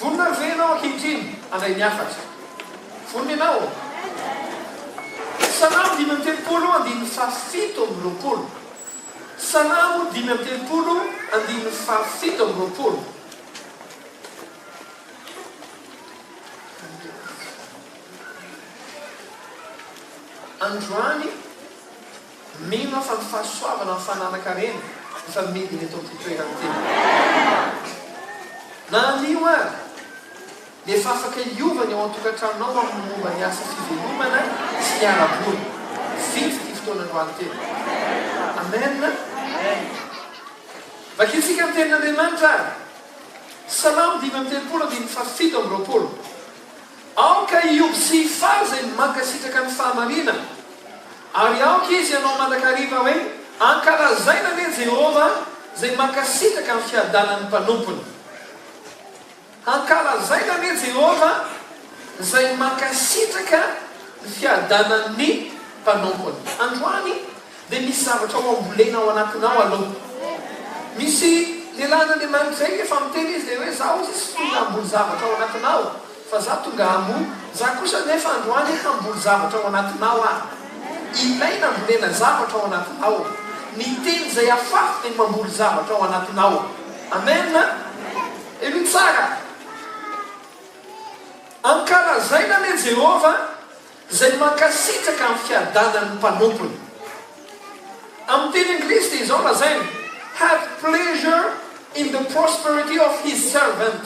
Vonona ary ve ianao ankehitriny handray ny hafatra? Vonona ianao? Salamo 35 andininy faha-27. Salamo 35 andininy faha-27. Androany, mino aho fa ny fahasoavana amin'ny fananan-karena efa midina eto amin'ity toerana ity. Na anio ary, dia efa afaka hiova ny ao an-tokantranonao amin'ny momba ny asa fivelomana sy ny ara-bola. Vita ity fotoana androany ity. Amen. Vakintsika ny tenin'Andriamanitra ary. Salamo 35 andininy faha-27. Aoka hihoby sy hifaly izay mankasitraka ny fahamarinana, ary aoka izy hanao mandrakariva hoe, Ankalazaina anie Jehovah izay mankasitraka ny fiadanan'ny mpanompony. Hankalazaina anie Jehovah izay mankasitraka ny fiadanan'ny mpanompony. Androany dia misy zavatra ho ambolena ao anatinao aloha. Misy lehilahin'Andriamanitra izay efa miteny izy dia hoe za hozy tsy tonga hamboly zavatra ao anatinao fa za tonga hamoa. Za kosa nefa androany hamboly zavatra ao anatinao aho. Ilaina ambolena zavatra ao anatinao. Ny teny izay afafy dia mamboly zavatra ao anatinao. Amen. Henoy tsara. Ankalazaina anie Jehovah izay mankasitraka ny fiadanan'ny mpanompony. Amin'ny teny anglisy dia izao lazainy, Had pleasure in the prosperity of his servant.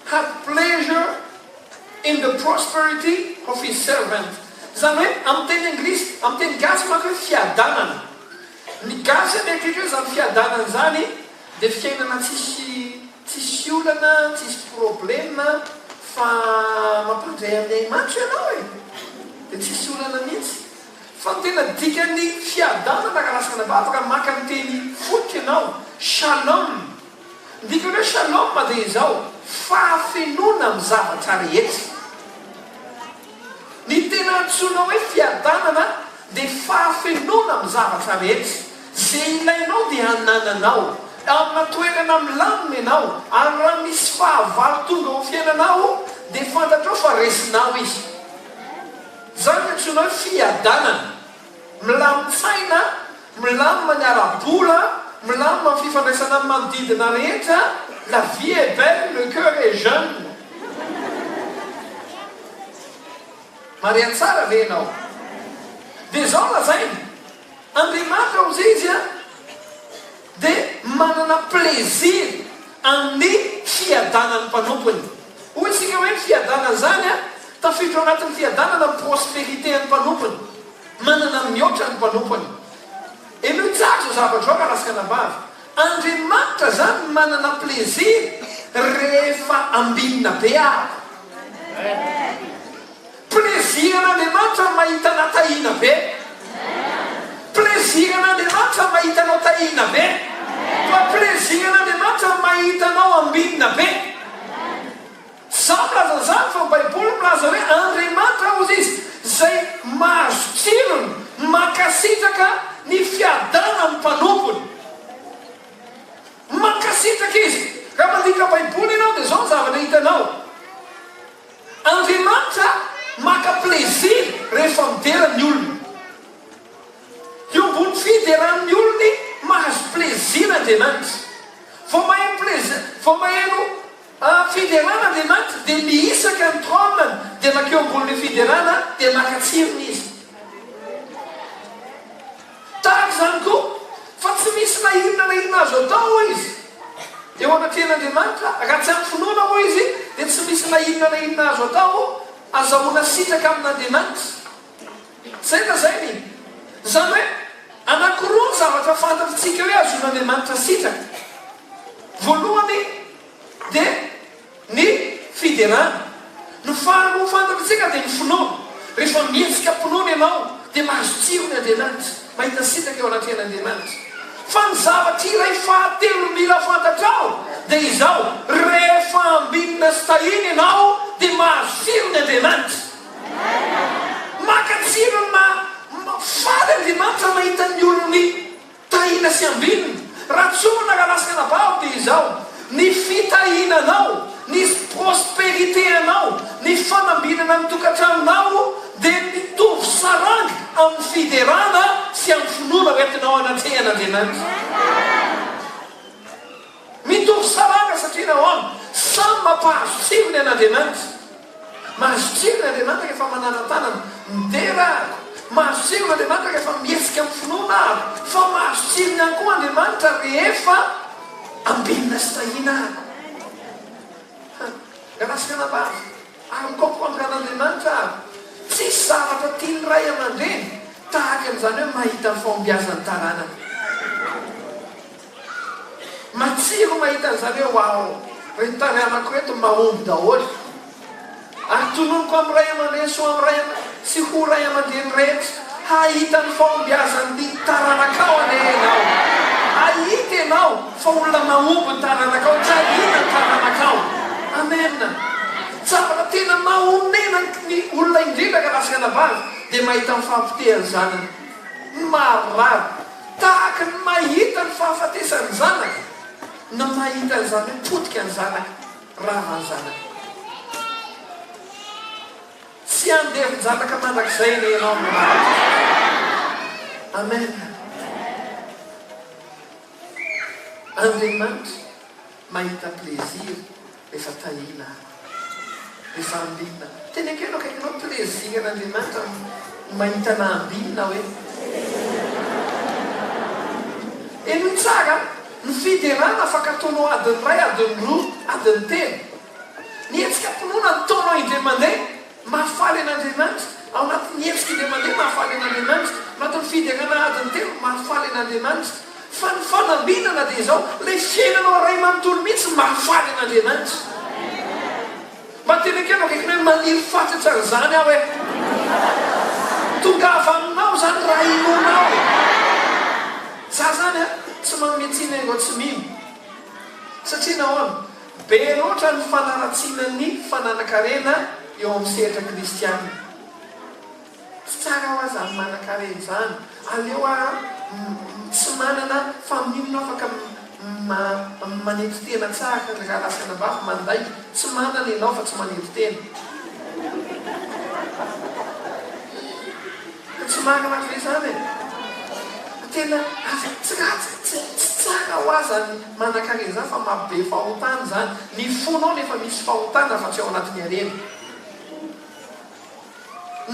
Had pleasure in the prosperity of his servant. Izany hoe amin'ny teny anglisy, amin'ny teny gasy manko hoe fiadanana. Ny gasy mieritreritra hoe izany fiadanana izany dia fiainana tsisy tsisy olana, tsisy problème fa mampandre an'i Aimantso ianao e! Dia tsisy olana mihitsy. Fa ny tena dikan'ny fiadanana raha lasa any am-bavaka maka ny teny fototra ianao, shalom. Ny dikan'ny hoe shalom dia izao, fahafenoana amin'ny zavatra rehetra. Ny tena antsoina hoe fiadanana dia fahafenoana amin'ny zavatra rehetra. Izay ilainao dia anananao. Amina toerana milamina ianao, ary raha misy fahavalo tonga ao amin'ny fiainanao dia fantatrao fa resinao izy. Izany no antsoina hoe fiadanana. Milamin-tsaina, milamina ny ara-bola, milamina ny fifandraisana amin'ny manodidina rehetra, la vie est belle, le cœur est jeune. Mahare tsara ve ianao? Dia izao no lazainy, Andriamanitra hozy izy an, dia manana plaisir amin'ny fiadanan'ny mpanompony. Hoy isika hoe ny fiadanana izany an, tafiditra ao anatin'ny fiadanana ny prospérité an'ny mpanompony. Manana mihoatra ny mpanompony. Henoy tsara izao zavatra izao rahalahy sy anabavy. Andriamanitra izany manana plaisir rehefa ambinina be ahako. Plaisir an'Andriamanitra ny mahita anah tahiana be. Plaisir an'Andriamanitra ny mahita anao tahiana be. Fa plaisir an'Andriamanitra ny mahita anao ambinina be. Tsy izaho milaza an'izany fa ny Baiboly milaza hoe Andriamanitra hozy izy izay mahazo tsirony, mankasitraka ny fiadanan'ny mpanompony. Mankasitraka izy. Raha mandika Baiboly ianao dia izao ny zavatra hitanao. Andriamanitra maka plaisir rehefa midera ny olona. Eo ambony fideran'ny olony mahazo plaisir Andriamanitra. Vao maheno plaisir, vao maheno fiderana Andriamanitra dia mihisaka ny trône-ny dia makeo ambonin'ilay fiderana dia maka tsirony izy. Tahaka izany koa fa tsy misy na inona na inona azo atao hoy izy eo anatrehan'Andriamanitra raha tsy amin'ny finoana hoy izy dia tsy misy na inona na inona azo atao azahoana sitraka amin'Andriamanitra. Izay lazainy. Izany hoe anankiroa ny zavatra fantatritsika hoe ahazoan'Andriamanitra sitraka. Voalohany dia ny fiderana. Ny faharoa fantatritsika dia ny finoana. Rehefa mihetsika am-pinoana ianao dia mahazo tsirony Andriamanitra, mahita sitraka eo anatrehan'Andriamanitra. Fa ny zavatra iray fahatelo mila fantatrao dia izao, rehefa ambinina sy tahina ianao dia mahazo tsirony Andriamanitra. Maka tsirony ma faly Andriamanitra mahita ny olony tahina sy ambinina. Raha tsorina rahalahy sy anabavy dia izao, ny fitahiana. fanambinana ny tokantranonao dia mitovy saranga amin'ny fiderana sy amin'ny finoana hoentinao anatrehan'Andriamanitra. Mitovy saranga satria nahoana? Samy mampahazo tsirony an'Andriamanitra. Mahazo tsirony Andriamanitra rehefa mananantanana, midera aho. Mahazo tsirony Andriamanitra rehefa mihetsika amin'ny finoana aho. Fa mahazo tsirony ihany koa Andriamanitra rehefa ambinina sy tahiana aho. Rahalahy sy anabavy, ary mi-comprendre an'Andriamanitra aho. Tsisy zavatra tian'ny ray aman-dreny tahaka an'izany hoe mahita ny fahombiazan'ny taranany. Matsiro mahita an'izany hoe waouh, reto taranako reto mahomby daholo. Ary tononiko amin'ny ray aman-dreny sy ho amin'ny ray sy ho ray aman-dreny rehetra, hahita ny fahombiazan'ny taranakao anie ianao. Hahita ianao fa olona mahomby ny taranakao, tahina ny taranakao. Amen. Zavatra tena mahonena ny olona indrindra ka lasa anabavy dia mahita ny fahapotehan'ny zanany. Ny maharary. Tahaka ny mahita ny fahafatesan'ny zanaka na mahita an'izany hoe potika ny zanaka, rava ny zanaka. Tsy handevin-janaka mandrakizay anie ianao amin'ny anaran'i Jesosy. Amen. Andriamanitra mahita plaisir Rehefa tahiana, rehefa ambinina. Teneno eo akaikinao plaisir an'Andriamanitra ny mahita anah ambinina hoe. Henoy tsara, ny fiderana afaka ataonao adiny iray, adiny roa, adiny telo. Ny hetsika am-pinoana ataonao indray mandeha. Mahafaly an'Andriamanitra, ao anatin'ny hetsika indray mandeha mahafaly an'Andriamanitra, anatin'ny fiderana adiny telo mahafaly an'Andriamanitra. Fa ny fanambinana dia izao, ilay fiainanao iray manontolo mihitsy mahafaly an'Andriamanitra. Mba teneno kely eo akaikiny hoe maniry fatratra an'izany aho e. Tongava aminao izany raha inoanao. Za izany an, tsy manome tsiny an'ireo tsy mino. Satria nahoana? Be loatra ny fanaratsiana ny fananan-karena eo amin'ny sehatra kristiana. Tsy tsara hoa zany manan-karena izany. Aleo aho tsy manana fa amin'inona aho afaka manetry tena tsara ry rahalahy sy anabavy mandainga. Tsy manana ianao fa tsy manetry tena. Ka tsy marina ve izany e? Tena aza tsy ratsy, tsy tsy tsara ho ahy izany manankarena izany fa mahabe fahotana izany. Ny fonao nefa misy fahotana fa tsy ao anatin'ny harena.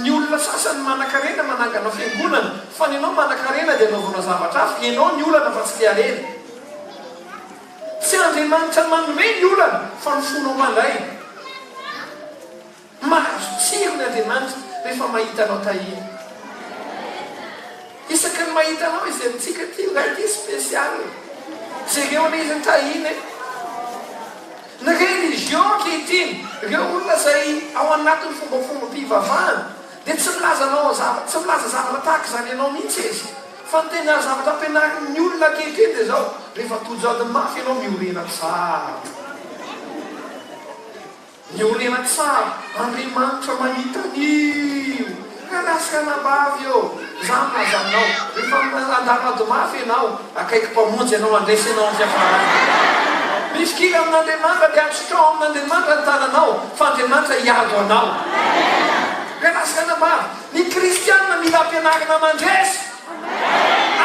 Ny olona sasany manankarena manangana fiangonana fa ny anao manankarena dia anaovana zavatra hafa. Ianao ny olana fa tsy le harena. Tsy Andriamanitra manome ny olana fa ny fonao mandray. Mahazo tsirony Andriamanitra rehefa mahita anao tahiana. Isaky ny mahita anao izy dia mitsika ty ray ty spécial. Jereo anie izy ny tahiana e. Ny religion ankehitriny, ireo olona izay ao anatin'ny fombafombam-pivavahana dia tsy milaza anao zava, tsy milaza zavatra tahaka izany anao mihitsy izy. Fa ny tena zavatra ampianarin'ny olona ankehitriny dia izao, rehefa tojo ady mafy ianao miorena tsara. Miorena tsara, Andriamanitra mahita an'io. Rahalahy sy ranabavy ô, izaho milaza aminao, rehefa mandalo ady mafy ianao, akaiky Mpamonjy ianao, handresy anao amin'ny fiafarana. Mifikira amin'Andriamanitra dia atsotrao amin'Andriamanitra ny tananao, fa Andriamanitra hiady ho anao. Rahalahy sy ranabavy, ny kristiana mila ampianarina mandresy.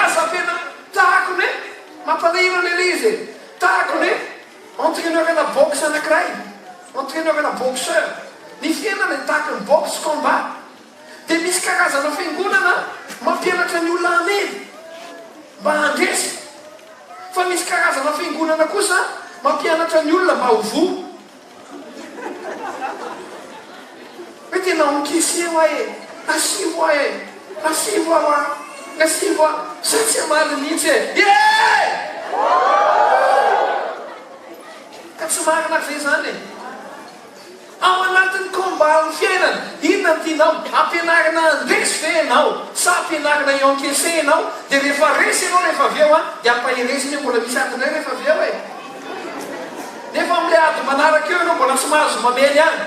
Aza ampianarina, tahaka ny hoe, mampalahelo anie ilay izy e, tahaka ny hoe, Entraineur ana boxe anakiray, entraineur ana boxeur. Ny fiainana dia tahaka ny boxe combat. Dia misy karazana fiangonana mampianatra ny olona hamely mba handresy. Fa misy karazana fiangonana kosa mampianatra ny olona mba ho voa. Hoe tena encaisser hoa e! Asivo hoa e! Asivo aho a! Asivo aho! Za tsy hamaly mihitsy e! Ye! Ka tsy marina ve izany e? Ao anatin'ny combat amin'ny fiainana, inona no tianao? Ampianarina handresy ve ianao sa ampianarina hi-encaisser ianao? Dia rehefa resy ianao rehefa avy eo an, dia ampaherezina hoe mbola misy ady indray rehefa avy eo e! Nefa amin'ilay ady manaraka eo ianao mbola tsy mahazo mamely ihany.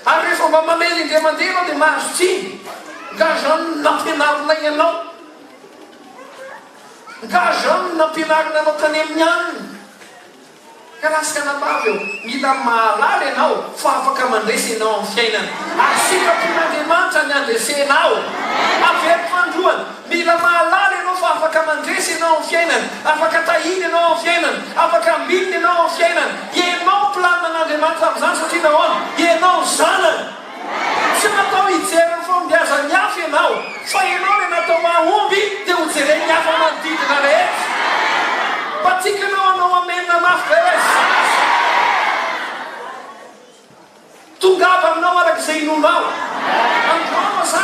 Ary rehefa mba mamely indray mandeha ianao dia mahazo tsiny. Nga zany no nampianarinay anao? Nga zany no nampianarina anao tany amin'ny anona? Ka lahy sy anabavy ô, mila mahalala ianao fa afaka mandresy ianao amin'ny fiainana. Ary sitrapon'Andriamanitra ny handresenao. Averiko fanindroany, mila mahalala ianao fa afaka mandresy ianao amin'ny fiainana, afaka tahiana ianao amin'ny fiainana, afaka ambinina ianao amin'ny fiainana. Ianao planina-n'Andriamanitra amin'izany satria nahoana? Ianao zanany. Tsy natao hijery ny fahombiazan'ny hafa ianao, fa ianao ilay natao hahomby dia hojeren'ny hafa manodidina rehetra. Mba tiako ianao hanao amen mafy be hoe zaza. Tongava aminao araka izay inoanao. Androano aza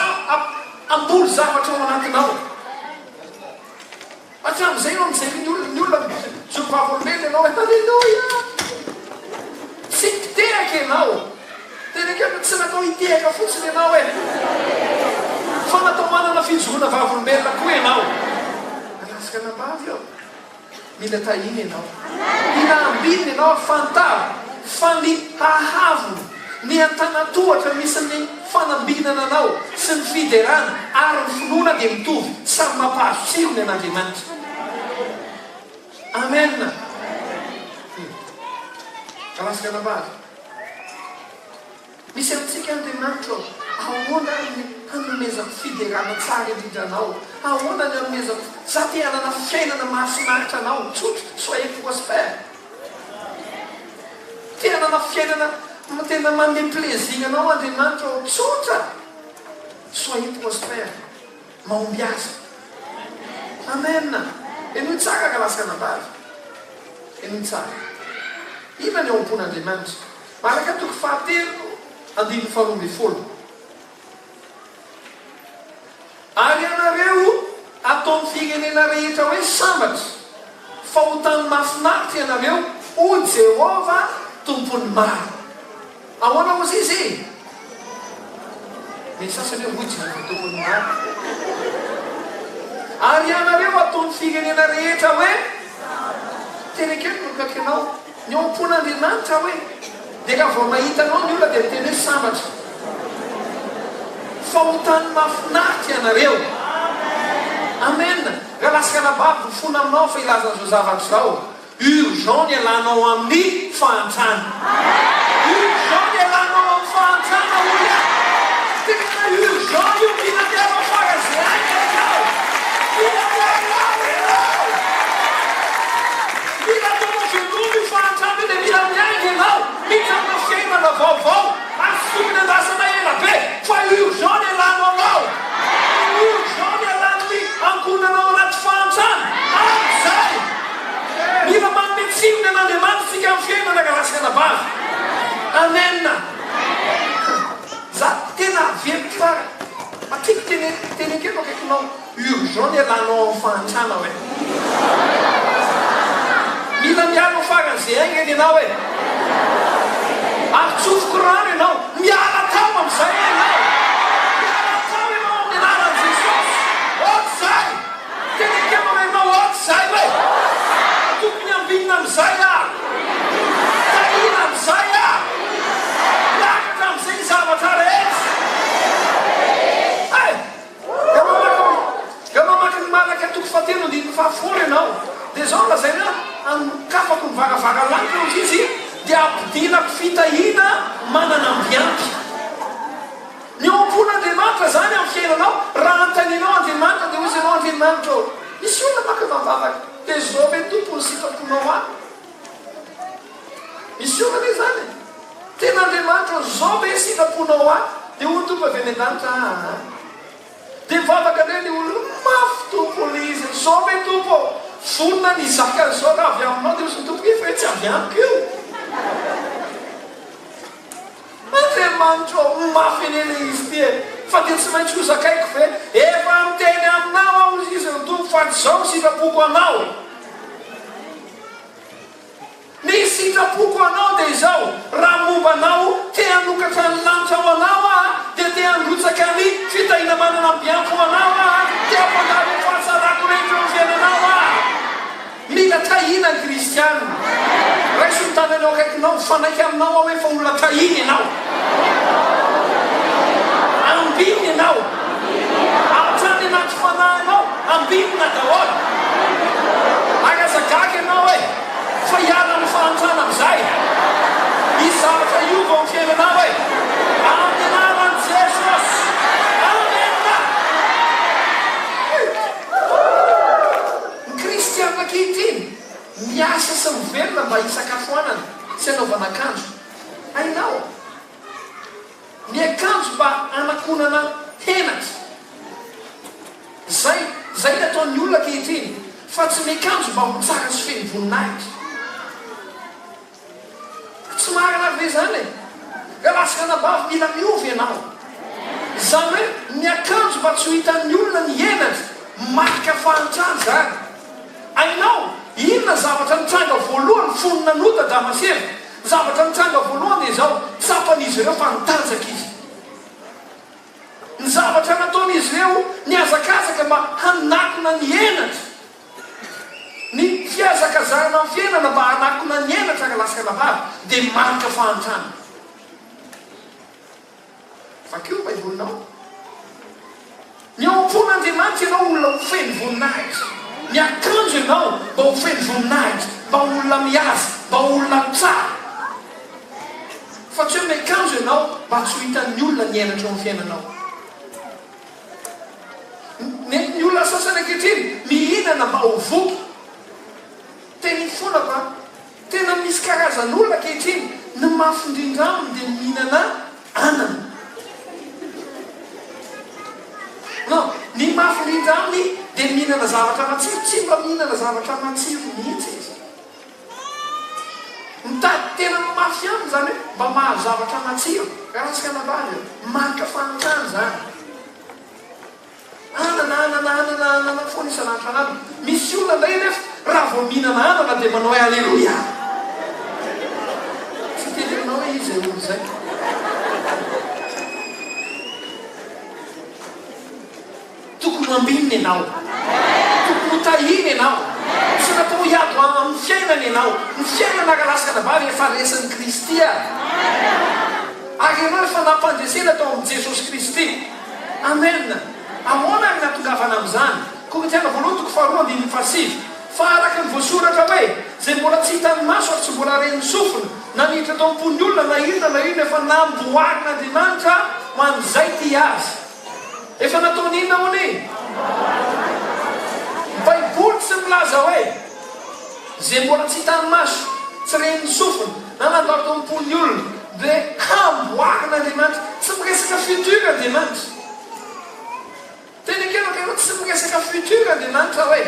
hamboly zavatra ao anatinao. Hatramin'izay ianao mijery ny olona, ny olona mijoro vavolombelona ianao hoe Aleloia! Tsy mpitehaka ianao. Tena ekeko tsy natao hitehaka fotsiny ianao e! Fa natao manana fijoroana vavolombelona koa ianao. Rahalahy sy anabavy ô, mila tahiana ianao. Mila ambinina ianao ary fantaro fa ny hahavony Ny antanantohatra misy ny fanambinana anao sy ny fiderana ary ny finoana dia mitovy, samy mampahazo tsirony an'Andriamanitra. Amen. Ralasy anabavy, misy amintsika Andriamanitra ô, ahoana ary ny hanomezako fiderana tsara indrindra anao? Ahoana ny hanomezako, za te hanana fiainana mahafinaritra anao, tsotra, soyez prospère. Te hanana fiainana tena manome plaisir anao Andriamanitra ô, tsotra! Soyez prospère, mahombiaza. Amen! Henoy tsara rahalahy sy anabavy, henoy tsara. Inona ny ao am-pon'Andriamanitra? Malaka toko fahatelo andininy faharoa ambin'ny folo. Ary ianareo ataon'ny firenena rehetra hoe sambatra, fa ho tany mahafinaritra ianareo, hoy Jehovah, Tompon'ny maro. Ahoana hozy izy e? Ny sasany hoe, hoy Jehovah, Tompon'ny maro. Ary ianareo ataon'ny firenena rehetra hoe, Tena ekeko no akaikinao. Ny ao am-pon'Andriamanitra hoe, dia raha vao mahita anao ny olona dia miteny hoe sambatra. Fa ho tany mahafinaritra ianareo. Amen. Rahalahy sy ranabavy, mifona aminao aho fa hilaza an'izao zavatra izao. Urgent ny hialanao amin'ny fahantrana. Urgent ny hialanao amin'ny fahantrana hoy aho. Tena urgent io, mila miala ao faran'izay haingana ianao. Mila miala ao ianao. Mila ataonao veloma io fahantrana io dia mila miainga ianao, miditra amina fiainana vaovao ary tsy tokony andrasana ela be fa urgent ny hialanao ao. Urgent ny hialan'ny ankohonanao anaty fahantrana. Amin'izay! Mila manome tsirony an'Andriamanitra isika amin'ny fiainana rahalahy sy anabavy. Amen. Za tena averiko tsara fa tiako tene teneko eto akaikinao. Urgent ny hialanao amin'ny fahantrana oe. Mila miala ao faran'izay haingana ianao e. Ary tsofiko rano ianao. Miala tao amin'izay ianao. Miala tao ianao amin'ny anaran'i Jesosy. Ohatr'izay. Tena ekena hoe ianao ohatr'izay oe. Tokony ambinina amin'izay aho. Tahiana amin'izay aho. Miakatra amin'izay ny zavatra rehetra. Hay! Raha mamaky ny Malaka toko fahatelo andininy fahafolo ianao, dia izao no lazainy hoe, Hanokafako ny varavaran'ny lanitra, hoy Izy, dia hampidinako fitahiana manana ambiampy. Ny ao am-pon'Andriamanitra izany amin'ny fiainanao, raha anontanianao Andriamanitra dia hoy Izy ianao, Andriamanitra ô, misy olona maka fa mivavaka, dia izao ve Tompo ny sitraponao ahy? Misy olona anie izany e! Tena Andriamanitra ô, izao ve ny sitraponao ahy? Dia hoy ny Tompo avy any an-danitra, Aa. Dia mivavaka indray ilay olona, Mafy Tompo ilay izy, izao ve Tompo ô? Vonona ny hizaka an'izao raha avy aminao? Dia hoy ny Tompo, Efa hoe tsy avy amiko io. Andriamanitra ô, mafy anie ilay izy ity e! Fa dia tsy maintsy hozakaiko ve? Efa niteny aminao aho, hoy izy ny Tompo, fa tsy izao ny sitrapoko anao. Ny sitrapoko anao dia izao, raha momba anao, te hanokatra ny lanitra ho anao aho, dia te handrotsaka ny fitahiana manana ambiampy ho anao aho, te hampandalo ny fahatsarako rehetra eo amin'ny fiainanao aho. Mila tahiana ny kristiana. Raiso ny tanany eo akaikinao, mifanaiky aminao aho hoe fa olona tahiana ianao. Ambinina ianao. Hatrany anaty fanahinao, ambinina daholo. Ary aza gaga ianao hoe. Fa hiala amin'ny fahantrana amin'izay. Hisy zavatra hiova ao amin'ny fiainanao e! Amin'ny anaran'i Jesosy! Amena! Ny kristiana ankehitriny, miasa sy mivelona mba hisakafoanana sy hanaovana akanjo. Hainao? Miakanjo mba hanakonana henatra. Zay, zay ny ataon'ny olona ankehitriny, fa tsy miakanjo mba ho tsara sy feno voninahitra. Tsy marina ary ve izany e? Rahalahy sy ranabavy, mila miova ianao. Izany hoe miakanjo mba tsy ho hitan'ny olona ny henatra, marika fahantrana izany. Hainao, inona zavatra nitranga voalohany fony nanota Adama sy Eva? Ny zavatra nitranga voalohany dia izao, tsapan'izy ireo fa nitanjaka izy. Ny zavatra nataon'izy ireo, nihazakazaka mba hanakona ny henatra. Ny fihazakazahana amin'ny fiainana mba hanakona ny henatra, rahalahy sy ranabavy, dia marika fahantrana. Vakio ny Baibolinao. Ny ao am-pon'Andriamanitra ianao olona ho feno voninahitra. Miakanjo ianao mba ho feno voninahitra, mba ho olona mihaja, mba ho olona tsara. Fa tsy hoe miakanjo ianao mba tsy ho hitan'ny olona ny henatra eo amin'ny fiainanao. Nentin'ny olona sasany ankehitriny mihinana mba ho voky. Teny ifonako an. Tena misy karazan'olona ankehitriny, ny mafy indrindra aminy dia ny mihinana anana. Non, ny mafy indrindra aminy dia ny mihinana zavatra matsiro, tsy mba mihinana zavatra matsiro mihitsy izy. Mitady tena mafy aminy izany hoe mba mahazo zavatra matsiro, raha tsy hanambady, maka fahantrana izany. Anana, anana, anana, anana foana isan'andro isan'andro. Misy olona indray anefa raha vao mihinana anana dia manao hoe Aleloia. Tsy tenenina hoe iza izay olona izay. Tokony ho ambinina ianao. Tokony ho tahiana ianao. Tsy natao hiady ho amin'ny fiainana ianao. Ny fiainana rahalahy sy anabavy efa resin'i Kristy ary. Ary ianao efa nampandresena tao amin'i Jesosy Kristy. Amen! Ahoana ary nahatongavana amin'izany? Korintiana voalohany toko faharoa andininy fahasivy, Fa araka ny voasoratra hoe, Izay mbola tsy hitan'ny maso ary tsy mbola ren'ny sofina, na niditra tao am-pon'ny olona na inona na inona efa namboarin'Andriamanitra ho an'izay tia Azy. Efa nataony inona hono e? Ny Baiboly tsy milaza hoe, Izay mbola tsy hitan'ny maso, tsy ren'ny sofina, na nandalo tao am-pon'ny olona, dia hamboarin'Andriamanitra. Tsy miresaka futur Andriamanitra. Teny ekena ve hoe tsy miresaka futur Andriamanitra hoe?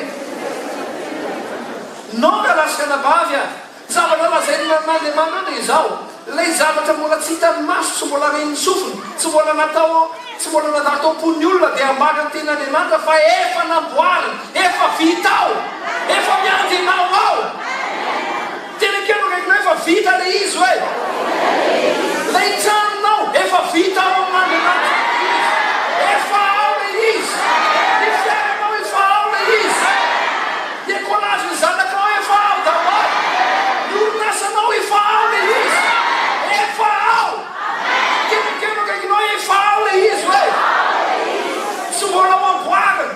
Non rahalahy sy anabavy a! Ny zavatra lazain'ny Andriamanitra eo dia izao, ilay zavatra mbola tsy hitan'ny maso, tsy mbola ren'ny sofina, tsy mbola natao, tsy mbola nandalo tao am-pon'ny olona dia ambaran'ny tenin'Andriamanitra fa efa namboarina, efa vita ao, efa miandry anao ao. Tena ekeo no akaikinao efa vita le izy oe! Lay tranonao efa vita ao amin'Andriamanitra le izy! Efa ao le izy! Ny fiaranao efa ao le izy! Ny écolage ny zanakao efa ao daholo! Ny orinasanao efa ao le izy! Efa ao! Tena ekeo no akaikinao efa ao le izy oe! Tsy mbola ho amboarina!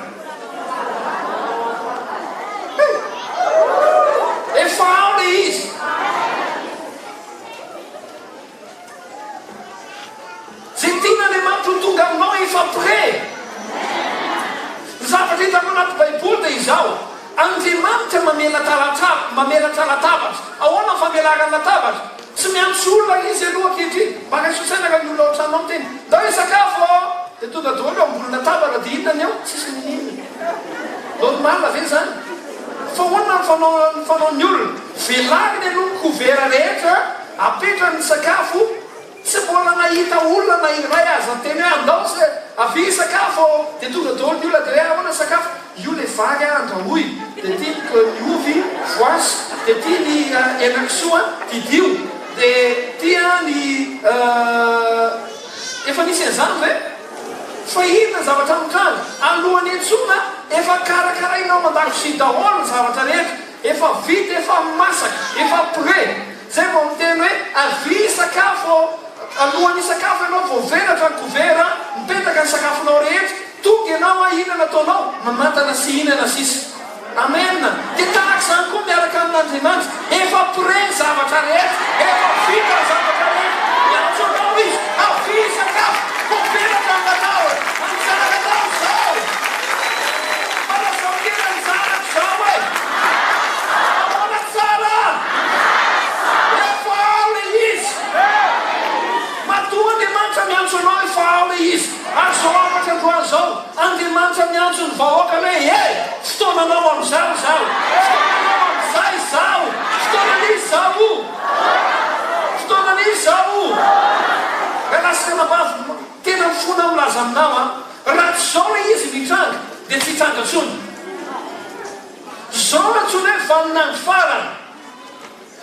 Efa ao le izy. Zay tian'Andriamanitra ho tonga aminao efa prêt. Ny zavatra hitako anaty baiboly dia izao, Andriamanitra mamela talatra, mamelatra latabatra. Ahoana ny famelarany latabatra? Tsy miantso olona izy aloha ankehitriny. Mba raiso saina raha ny olona ao an-tranonao miteny, Ndao hisakafo ô! Dia tonga daholo eo ambony latabatra dia inona ny eo? Tsisy niniana. Normal ve izany? Fa ahoana ny fanao ny fanaon'ny olona? Velariny aloha ny couvert rehetra, apetrany ny sakafo, tsy mbola nahita olona na iray aza niteny hoe andao se, avia hisakafo ô! Dia tonga daholo ny olona dia hoe ahoana ny sakafo? Io le vary a andrahoy, dia ty ny ovy voasy, dia ty ny henakisoa didio, dia ty a ny Efa nisy an'izany ve? Fa inona ny zavatra mitranga? Alohan'ny hiantsoana, efa karakaraina ao an-dakozia daholo ny zavatra rehetra, efa vita, efa masaka, efa prêt. Zay vao miteny hoe avia hisakafo ô! Alohan'ny hisakafo ianao voavelatra ny kovera, mipetaka ny sakafonao rehetra, tonga ianao a, inona no ataonao? Mamantana sy hihinana sisa. Amen! Dia tahaka. izany koa miaraka amin'Andriamanitra. Efa prêt ny zavatra rehetra, efa vita ny zavatra rehetra. Miantso anao Izy, avia hisakafo, voavelatra ny latabatra, anjara anao izao. Mba lazao kely anjarako izao e! Ahoana tsara? Efa ao ilay izy. Matoa Andriamanitra miantso anao, efa ao ilay izy. Ary izao hafatra androany izao, Andriamanitra miantso ny vahoakany hoe, He! Fotoananao amin'izao izao! Fotoananao amin'izay izao! Fotoanan'iza izao? Fotoanan'iza izao? Rahalahy sy ranabavy, tena mifona aho milaza aminao an, raha tsy izao ilay izy no hitranga, dia tsy hitranga intsony. Izao no antsoina hoe vaninandro farany.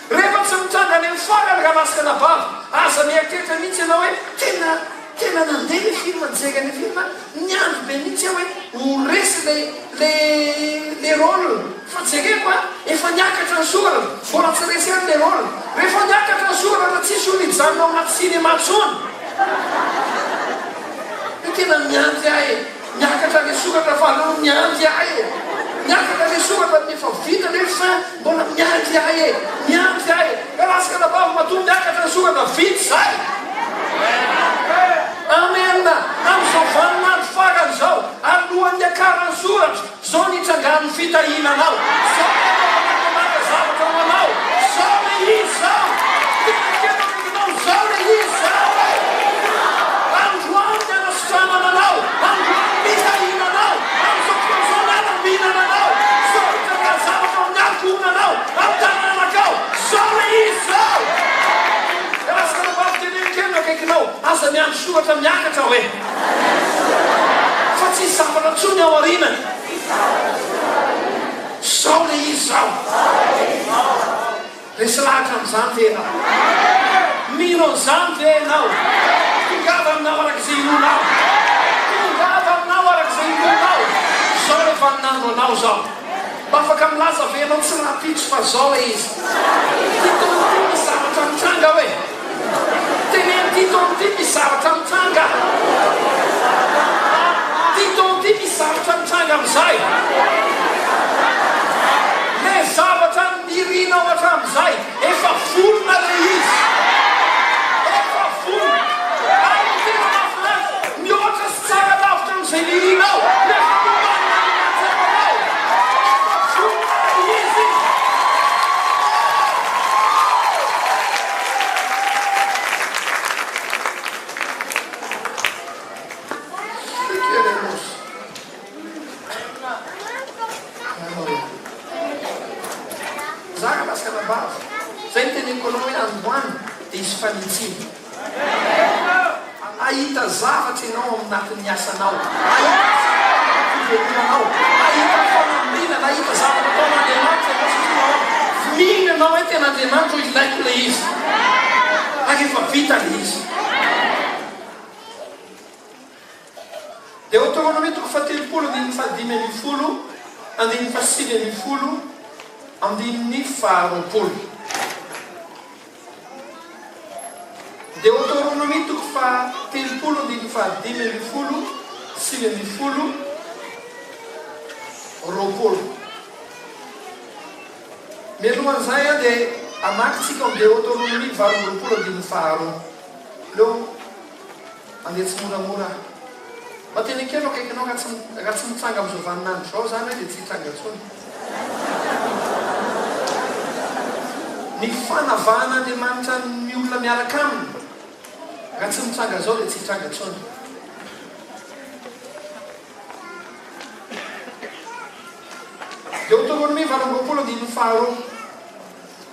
Rehefa tsy mitranga any amin'ny farany raha anabavy, aza mieritreritra mihitsy ianao hoe tena tena nandeha ilay film, nijery an'ilay film, niandry be mihitsy aho hoe ho resy ilay ilay ilay rôle, fa jereko a, efa niakatra ny soratra, mbola tsy resy ihany ilay rôle. Rehefa niakatra ny soratra tsisy olona hijanona ao anaty cinéma intsony. Hoe tena miandry ahy e. Miakatra le soratra fa aleo miandry ahy e! Miakatra le soratra ny efa vita le fin mbola miandry ahy e! Miandry ahy e! Ka lasa anabavy matoa miakatra ny soratra vita izay! Amen! Amin'izao vaninandro farany izao, alohan'ny hiakaran'ny soratra, izao ny hitrangan'ny fitahiana anao, izao ny hanaovan'Andriamanitra zavatra ho anao, izao le izy izao! Tena kely akaikinao, izao le izy izao e! Androany ny hanasitranana anao, androany ny hitahiana anao, amin'izao fotoana izao ny hanambinana anao, izao ny hitrangan'ny zavatra ao amin'ny ankohonanao, amin'ny taranakao, izao le izy izao! Raha anabavy teneno kely ny akaikinao, aza miandry soratra miakatra hoe. Fa tsisy zavatra intsony ao aorianany. Izao le izy izao. Resy lahatra amin'izany ve ianao? Mino an'izany ve ianao? Tongava aminao araka izay inoanao. Tongava aminao araka izay inoanao. Izao ilay vaninandro anao izao. Mba afaka milaza ve ianao tsy rahampitso fa izao ilay izy? Ity taona ity misy zavatra mitranga hoe. Teneno ity taona ity misy zavatra mitranga. Ity taona ity misy zavatra mitranga amin'izay. Le zavatra nirinao hatramin'izay, efa vonona le izy. Efa vonona. Ary ny tena mahafinaritra, mihoatra sy tsara lavitra amin'izay nirinao no efa nomanin'Andriamanitra ho anao. Efa vonona le izy. Za raha anabavy, zay no teneniko anao hoe androany dia hisy fanitsiana. Hahita zavatra ianao ao anatin'ny asanao, hahita zavatra ao anatin'ny fivelomanao, hahita fanambinana, hahita zavatra ataon'Andriamanitra ianao satria nahoana? Mino ianao hoe tena Andriamanitra no ilaiko ilay izy ary efa vita ilay izy. Deoteronomia toko fahatelopolo andininy fahadimy ambin'ny folo, andininy fahasivy ambin'ny folo, andininy faharoapolo. Deoteronomia toko faha-telopolo andininy faha-15, 19, 20. Mialohan'izay dia hamaky tsika ao amin'ny Deoteronomia 28 andininy faharoa. Aleo mandeha tsimoramora aho. Mba teneno kely eo akaikinao raha tsy raha tsy mitsanga amin'izao vaninandro izao izany hoe dia tsy hitranga intsony. Ny fanavahan'Andriamanitra ny olona miaraka aminy, raha tsy mitranga izao dia tsy hitranga intsony. Deoteronomia 28 andininy faharoa.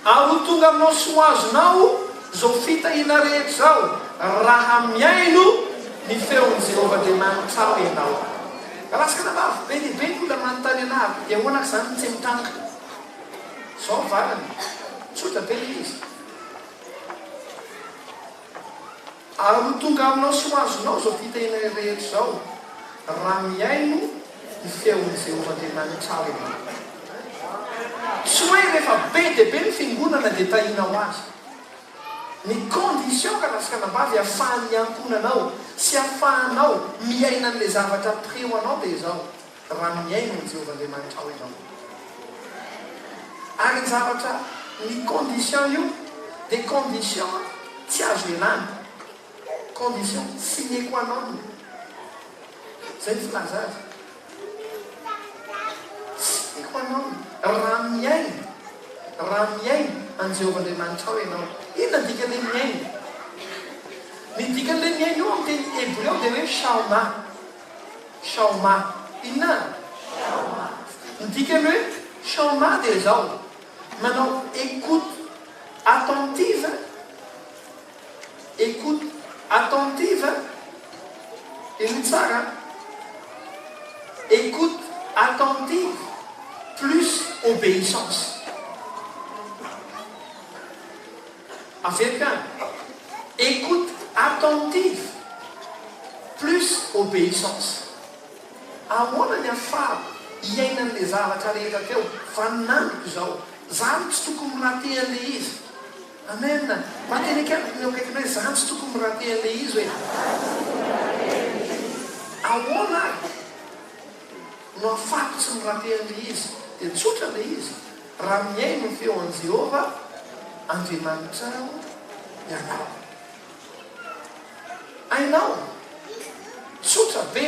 Ary ho tonga aminao sy ho azonao izao fitahiana rehetra izao, raha mihaino ny feon'i Jehovah Andriamanitrao ianao. Raha anabavy, be dia be ny olona manontany anah, dia ahoana ary izany no tsy mitranga? Izao ny valiny, tsotra be ilay izy. Ary ho tonga aminao sy ho azonao izao fitahiana rehetra izao, raha mihaino ny feon'i Jehovah Andriamanitrao ianao. Tsy hoe rehefa be dia be ny fiangonana dia tahiana ho azy. Ny condition ka raha sy anabavy ahafahan'ny ankohonanao sy ahafahanao miaina an'ilay zavatra près ho anao dia izao, raha mihaino an'i Jehovah Andriamanitrao ianao. Ary ny zavatra, ny condition io dia condition tsy azo ialana, condition sine qua non, izay ny filaza azy. Sine qua non, raha mihaino, raha mihaino an'i Jehovah Andriamanitrao ianao. Inona ny dikan'ilay mihaino? Ny dikan'ilay mihaino io amin'ny teny hebreo dia hoe shaomà. Shaomà. Inona? Shaomà. Ny dikan'ny hoe shaomà dia izao, manao écoute attentive, écoute attentive, henoy tsara an, écoute attentive plus obéissance. Averiko ihany, écoute attentive plus obéissance. Ahoana ny afahako hiaina an'ilay zavatra rehetra teo? Vaninandroko izao. Za no tsy tokony mi-rater an'ilay izy. Amen. Mba teneko ihany ny eo akaikinao hoe za no tsy tokony mi-rater an'ilay izy hoe. Ahoana ary no afahako tsy mi-rater an'ilay izy? Dia tsotra ilay izy. Raha mihaino ny feon'i Jehovah Andriamanitrao ianao. Hainao? Tsotra be.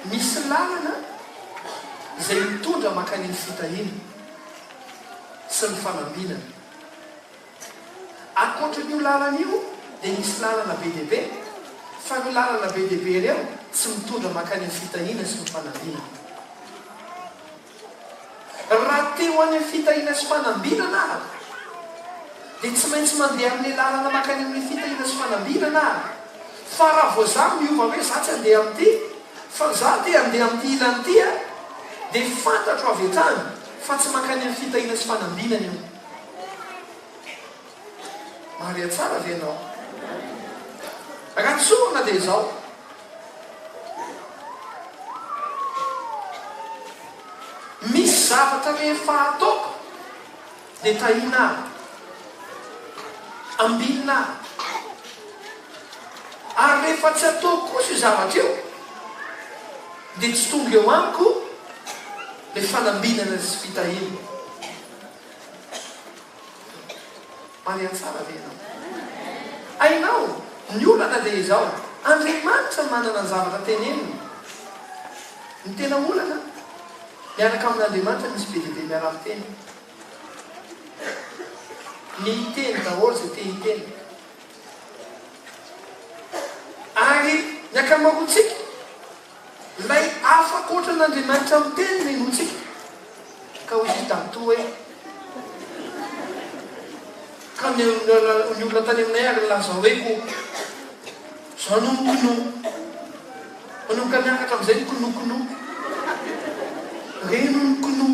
Misy lalana izay mitondra mankany amin'ny fitahiana sy ny fanambinana. Ankoatran'io lalana io dia misy lalana be dia be, fa ireo lalana be dia be ireo tsy mitondra mankany amin'ny fitahiana sy ny fanambinana. Raha te ho any amin'ny fitahiana sy fanambinana ary dia tsy maintsy mandeha amin'ilay lalana mankany amin'ny fitahiana sy fanambinana ary. Fa raha vao za miova hoe za tsy handeha amin'ity fa za te handeha amin'ity ilany ity a, dia fantatro avy hatrany fa tsy mankany amin'ny fitahiana sy fanambinana io. Mahare tsara ve ianao? Raha tsorina dia izao. Misy zavatra rehefa ataoko dia tahiana aho. Ambinina aho. Ary rehefa tsy ataoko kosa io zavatra io dia tsy tonga eo amiko ilay fanambinana sy fitahiana. Mandeha tsara ve ianao? Hainao, ny olana dia izao, Andriamanitra manana ny zavatra teneniny. Ny tena olana, miaraka amin'Andriamanitra misy be dia be miara-miteny. Miteny daholo izay te hiteny. Ary ny ankamaroantsika, Ilay hafa ankoatran'Andriamanitra miteny no inoantsika. Ka hoy izy dadatoa hoe, Ka ny olona tany aminay ary nilaza hoe ko, Zao no kno. Manomboka miakatra amin'izay ny kno kno. Reny hono kno.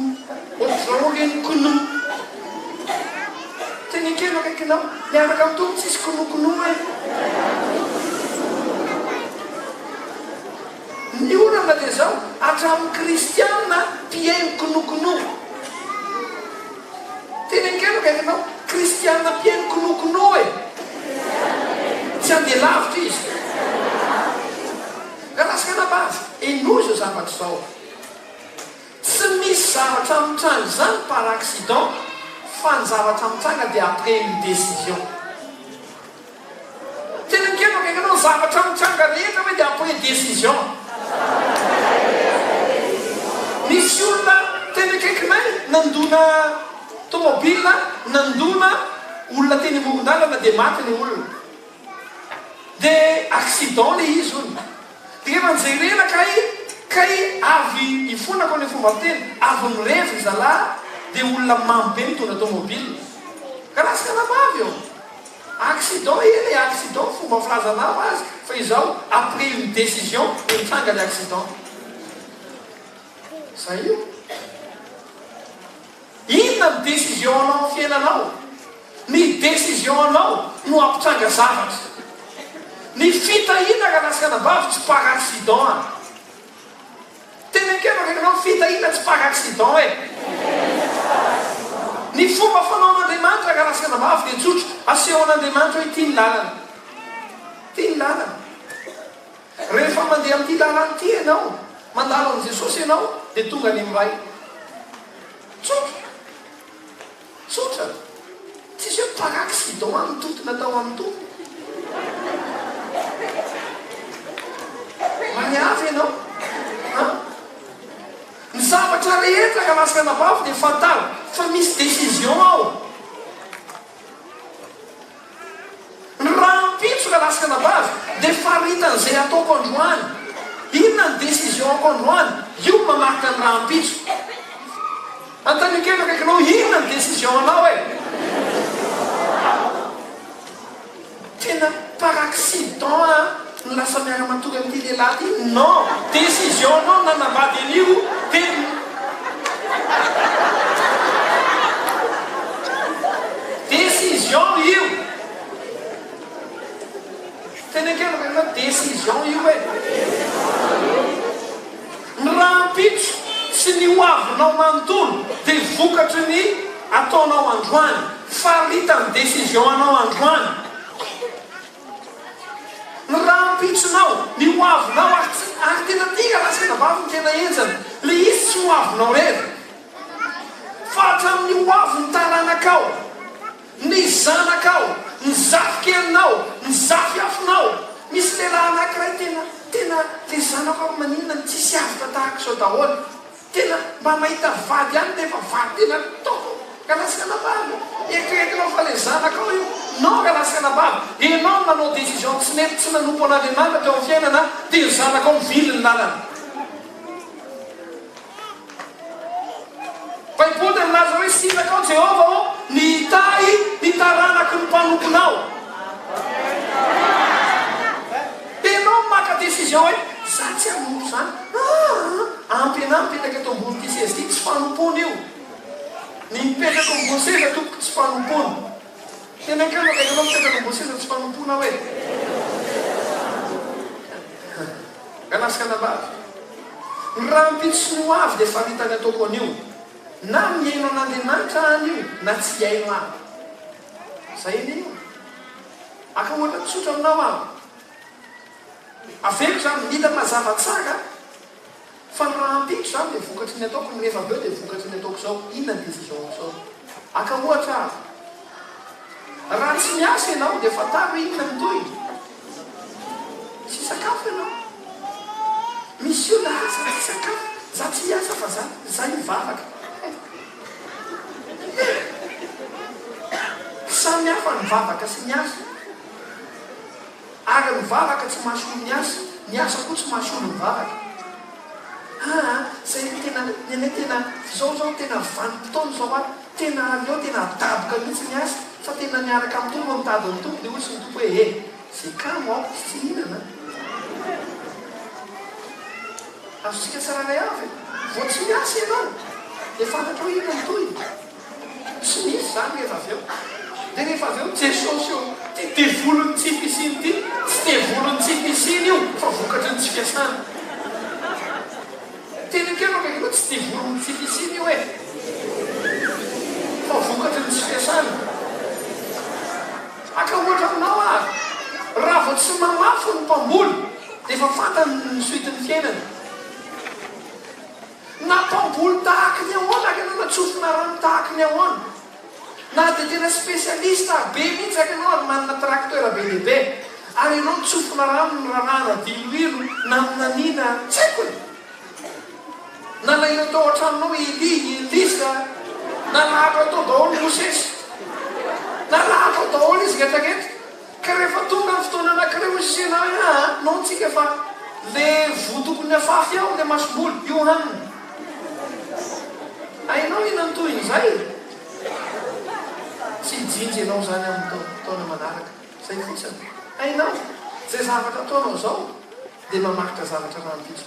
Ohatr'izao reny kno. Tenekeno akaikinao, miaraka amin'ny Tompo tsisy kno kno e. Ny olana dia izao, hatramin'ny kristiana mpihaino kno kno. Tenekeno akaikinao, kristiana mpihaino kno kno e. Tsy handeha lavitra izy. Rahalahy sy anabavy, henoy izao zavatra izao. Tsy misy zavatra mitranga izany par accident fa ny zavatra mitranga dia après une décision. Tena mikely akaiky anao ny zavatra mitranga rehetra ve dia après décision. Nisy olona teny akaikinay nandona tomobile nandona olona teny amoron-dalana dia maty ilay olona. Dia accident ilay izy hono. Dia rehefa nijerena kay, kay avy ifonako ilay fomba fiteny, avy mirevy ry zalahy dia olona mamo be mitondra tomobile. Ka lasa anabavy eo. Accident eny e, accident fomba filazanao azy fa izao après une décision dia mitranga ilay accident. Zay io. Inona ny décision anao amin'ny fiainanao? Ny décision anao no hampitranga zavatra. Ny fitahiana rahalahy sy anabavy tsy par accident an! Teny an-kevitra akaiky anao ny fitahiana tsy par accident e! Ny fomba fanaon'Andriamanitra rahalahy sy anabavy dia tsotra, asehon'Andriamanitra hoe ity ny lalana. Ity ny lalana. Rehefa mandeha amin'ity lalana ity ianao, mandalo amin'i Jesosy ianao, dia tonga any amin'ny Ray. Tsotra. Tsotra. Tsisy hoe par accident aho nitontona tao amin'ny Tompo. Maniavy ianao. An? Ny zavatra rehetra ka lasa anabavy dia fantaro fa misy décision ao. Ny rahampitso ka lasa anabavy dia faritany izay ataoko androany. Inona ny décision-ko androany? Io no mamaritra ny rahampitso. Anontanio kely akaikinao inona ny décision anao e? Tena par accident an no lasa miara-matory amin'ity lehilahy ity? Non! Décision nao ny nanambady an'io dia Décision io! Tena ekena ve fa décision io e? Ny rahampitso sy ny ho avinao manontolo dia vokatry ny ataonao androany, faritan'ny décision anao androany. Ny rahampitsonao, ny ho avinao ary tsy ary tena tia raha sendra vavy no tena henjana. Le izy tsy ho avinao rery fa hatramin'ny ho avin'ny taranakao. Ny zanakao, ny zafikelinao, ny zafiafinao. Misy lehilahy anankiray tena, tena le zanako ary maninona no tsisy avotra tahaka izao daholo. Tena mba mahita vady ihany nefa vady tena top. Ka lasa anabavy. Eritreretinao fa le zanakao io. Non ka lasa anabavy. Enao no nanao décision tsy nety, tsy nanompo an'Andriamanitra teo amin'ny fiainana dia ny zanakao mivily ny lalana. Baiboly dia milaza hoe sitrakao Jehovah ô ny hitahy ny taranaky ny mpanomponao. Enao no maka décision hoe za tsy hanompo zany. Aa ampy anah mipetraka eto ambonin'ity seza ity, tsy fanompoana io. Ny mipetraka eo ambony seza tompoko tsy fanompoana. Tena akaiky akaiky anao mipetraka ambony seza tsy fanompoana aho e. Ranasy anabavy, ny rahampitso sy ny ho avy dia faritany ataoko anio. Na mihaino an'Andriamanitra aho anio na tsy hihaino aho. Zay anie io. Haka ohatra tsotra aminao aho. Averiko izany, mila mazava tsara fa ny rahampitso izany dia vokatry ny ataoko, ny rehefa avy eo dia vokatry ny ataoko izao. Inona ny décision-ko izao? Haka ohatra aho. Raha tsy miasa ianao dia fantaro hoe inona ny tohiny. Tsy hisakafo ianao. Misy olona ah za tsy hisakafo, za tsy hiasa fa za za hivavaka. Eh! Samy hafa ny vavaka sy ny asa. Ary ny vavaka tsy mahasolo ny asa, ny asa koa tsy mahasolo ny vavaka. Aa zay tena ny anay tena zao zao tena vanim-potoana zao a, tena aleo tena adaboka mihitsy ny asa fa tena miaraka amin'ny Tompo mitady ny Tompo dia hoy sy ny Tompo hoe e! ze kamo aho tsy hihinana an! Azontsika tsirairay avy e! Vao tsy miasa ianao dia fantatrao inona ny tohiny. Tsy misy izany rehefa avy eo. Dia rehefa avy eo, Jesosy ô, ity devolin'ny tsy fisiana ity, tsy devolin'ny tsy fisiana io fa vokatry ny tsy fiasana. Teny kely aloha io, tsy devolin'ny tsy fisiana io e! Fa vokatry ny tsy fiasana. Haka ohatra aminao aho, raha vao tsy mamafy ny mpamboly dia efa fantany ny suite-n'ny fiainany. Na mpamboly tahaky ny ahoana ary ianao na tsofina rano tahaky ny ahoana, na dia tena spécialiste be mihitsy ary ianao ary manana tracteur be dia be, ary ianao nitsofina rano nirarahana diloilo na minanina tsy haiko e! Nalaina tao an-tranonao i Elia, i Elisa, nalahatra tao daholo Mosesy, nalahatra tao daholo izy rehetra rehetra. Ka rehefa tonga ny fotoana anakiray hoy sisa ianao hoe aa non tsika fa le voa tokony afafy ao le masomboly io hanina. Hainao inona ny tohin'izay? Tsy hijinja ianao izany amin'ny taona manaraka. Izay fotsiny. Hainao. Izay zavatra ataonao izao dia mamaritra zavatra rahampitso.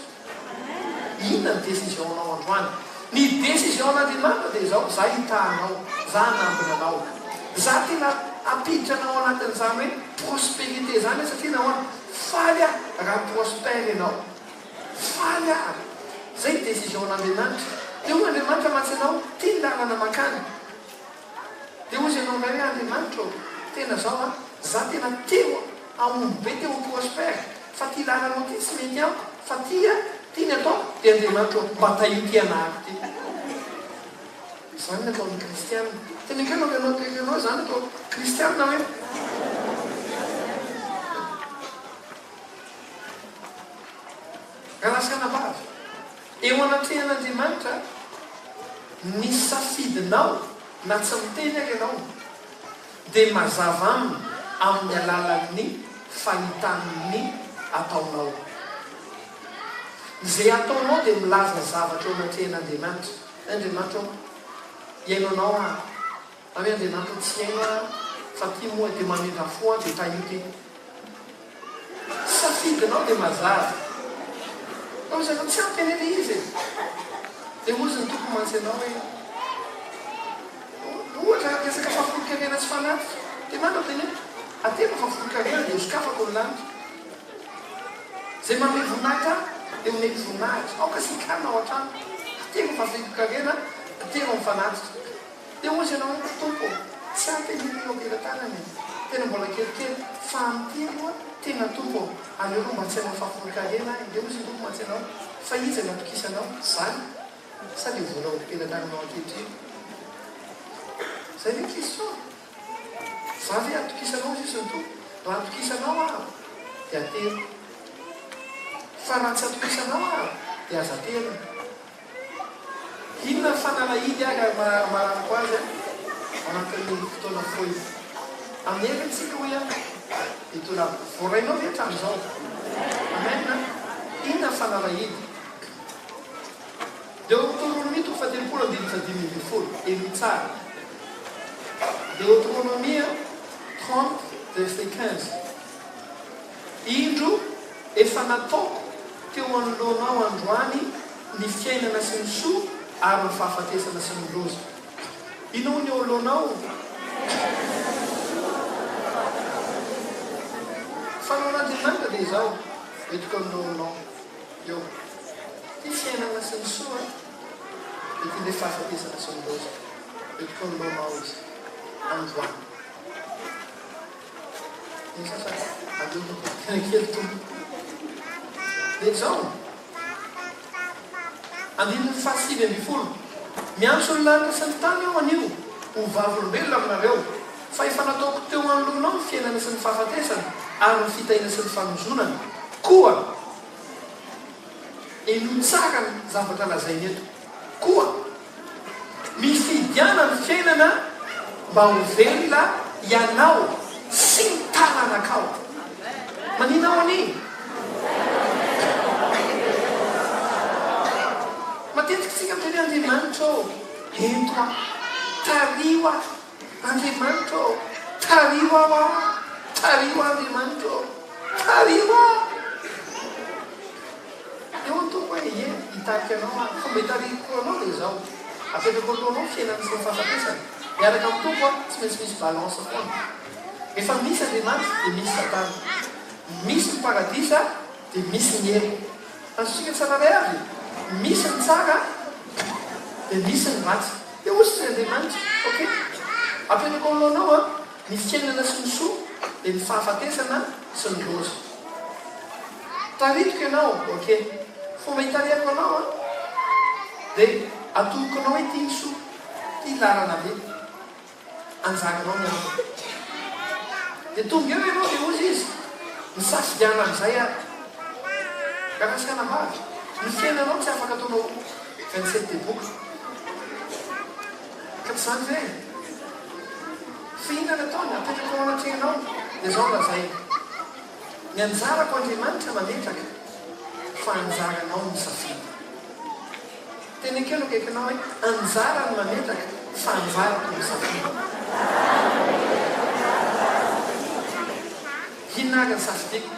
Inona ny décision-nao androany? Ny décision-n'Andriamanitra dia izao, za hitaha anao, za hanambina anao, za tena hampiditra anao ao anatin'izany hoe prospérité izany aho satria nahoana? Faly aho raha prospère ianao. Faly aho. Izay ny décision-n'Andriamanitra. Dia hoy Andriamanitra mantsy anao, ity ny lalana mankany. Dia hozy ianao indray hoe Andriamanitra ô, tena zao an, za tena te ho hahomby be, te ho prospère. Fa ty lalanao ty tsy mety amiko, fa ty a, ty ny ataoko, dia Andriamanitra ô, mba tahio ty anahako ty. Izany ny ataon'ny kristiana. Tena ekena ve ianao ianao izany atao kristiana hoe? Rahalahy sy anabavy, eo anatrehan'Andriamanitra, ny safidinao na tsy miteny ary ianao, dia mazava aminy amin'ny alalan'ny fahitany ny ataonao. Izay ataonao dia milaza zavatra eo anatrehan'Andriamanitra. Andriamanitra ô, hihaino anao aho. Na hoe Andriamanitra ô, tsy hihaino aho fa ty moa dia mamindra fo aho dia tahio ty. Safidinao dia mazava. Fa hozy ianao, tsy ampy anie ilay izy e. Dia hozy ny Tompo mantsy anao hoe, ohatra resaka fahafolonkarena sy fanatitra. Dia manao teny hoe, atero ny fahafolonkarena dia hosokafako ny lanitra. Izay manome voninahitra ahy dia omeko voninahitra. Aoka sy hikarina ao an-trano. Atero ny fahafolonkarena, atero ny fanatitra. Dia hozy ianao hoe, Tompo ô, tsy ampy anie ny eo am-pelatanana e! Tena mbola kelikely, fa amin'ity aloha, tena Tompo ô, aleo aloha mba tsy hanao fahafolon-karena aho e! Dia hozy ny Tompo mantsy anao, Fa iza no atokisanao, zany sa le vola ao am-pelatananao ankehitriny? Zay ve question? Za ve atokisanao hozy izy ny Tompo? Raha atokisanao aho, dia ateriko. Fa raha tsy atokisanao aho, dia aza aterina. Inona ny fanalahidy ary hamaranako azy ao anatin'ny fotoana fohy? Amin'ny heriny tsika hoy aho dia toa lava. Voarainao ve hatramin'izao? Amen a! Inona ny fanalahidy? Deoteronomia toko fahatelopolo andininy fahadimy ambinifolo, henoy tsara. Deoteronomia 30 verset 15. Indro efa nataoko teo anoloanao androany ny fiainana sy ny soa ary ny fahafatesana sy ny loza. Inona hono eo anoloanao? Fanaon'Andriamanitra dia izao, entiko anoloanao eo ity fiainana sy ny soa, ity ilay fahafatesana sy ny loza. Entiko anoloanao izy androany. Ny sasany aleo tena kely Tompo. Dia izao, andininy faha-19, Miantso ny lanitra sy ny tany aho anio ho vavolombelona aminareo, fa efa nataoko teo anoloanao ny fiainana sy ny fahafatesana ary ny fitahiana sy ny fanozonana. Koa henoy tsara ny zavatra lazainy eto. Koa. Mifidiana ny fiainana mba ho velona ianao sy ny taranakao. Manina aho anie? Matetika isika miteny hoe Andriamanitra ô, ento aho, tariho aho, Andriamanitra ô, tariho aho aho, tariho aho Andriamanitra ô, tariho aho. Eo ny Tompo hoe, Ie, hitarika anao aho. Ny fomba hitarihiko anao dia izao, apetrako alohanao ny fiainana sy ny fahafatesana. Miaraka amin'ny Tompo aho, tsy maintsy misy balance foana. Rehefa misy Andriamanitra dia misy Satana. Misy ny paradisa dia misy ny helo. Azontsika tsirairay avy, misy ny tsara dia misy ny ratsy. Dia hoy izy Andriamanitra, Ok, apetrako anoloanao an, ny fiainana sy ny soa dia ny fahafatesana sy ny loza. Taritiko ianao, ok. Fomba hitarihako anao an, dia atoroko anao hoe ity ny soa, ity lalana be. Anjaranao ny ambiny. Dia tonga eo ianao dia hozy izy, misafidiana amin'izay ary. Rahalahy sy anabavy, ny fiainanao tsy afaka ataonao 27 deboka. Ka tsy izany ve e? Fa inona no ataony? Apetraka ao anatrehanao. Dia izao no lazainy. Ny anjarako Andriamanitra mametraka fa anjaranao ny misafidy. Teny ekeo no akaikinao hoe anjarany mametraka fa anjarako ny misafidy. Inona ary ny safidiko?